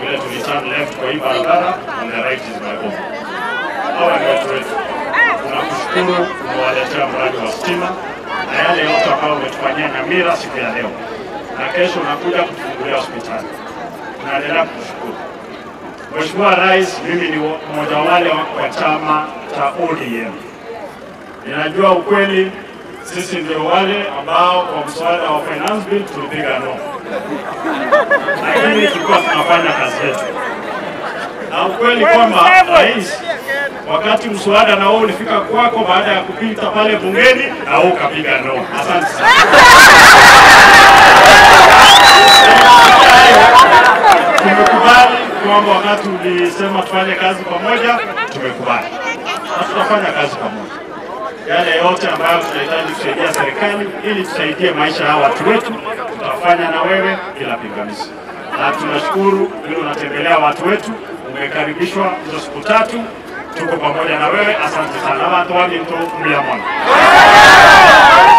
Vile tuliturn left kwa hii barabara, on the right is my home. Hawa ni watu wetu. Tunakushukuru umewaletea mradi wa stima na yale yote ambayo umetufanyia Nyamira siku ya leo, na kesho unakuja kutufungulia hospitali. Tunaendelea kukushukuru. Mheshimiwa Rais, mimi ni mmoja wale wa chama cha ODM. Ninajua ukweli, sisi ndio wale ambao kwa mswada wa finance bill tulipiga no, lakini tulikuwa tunafanya kazi yetu. Na ukweli kwamba Rais, wakati mswada na wewe ulifika kwako baada ya kupita pale bungeni, na wewe ukapiga no. Asante sana. Tumekubali kwamba wakati ulisema tufanye kazi pamoja, tumekubali na tutafanya kazi pamoja. Yale yote ambayo tunahitaji kusaidia serikali ili tusaidie maisha ya watu wetu, tutafanya na wewe bila pingamizi. Na tunashukuru vile unatembelea watu wetu, umekaribishwa hizo siku 3, tuko pamoja na wewe. Asante sana. Watu wangu mliamona.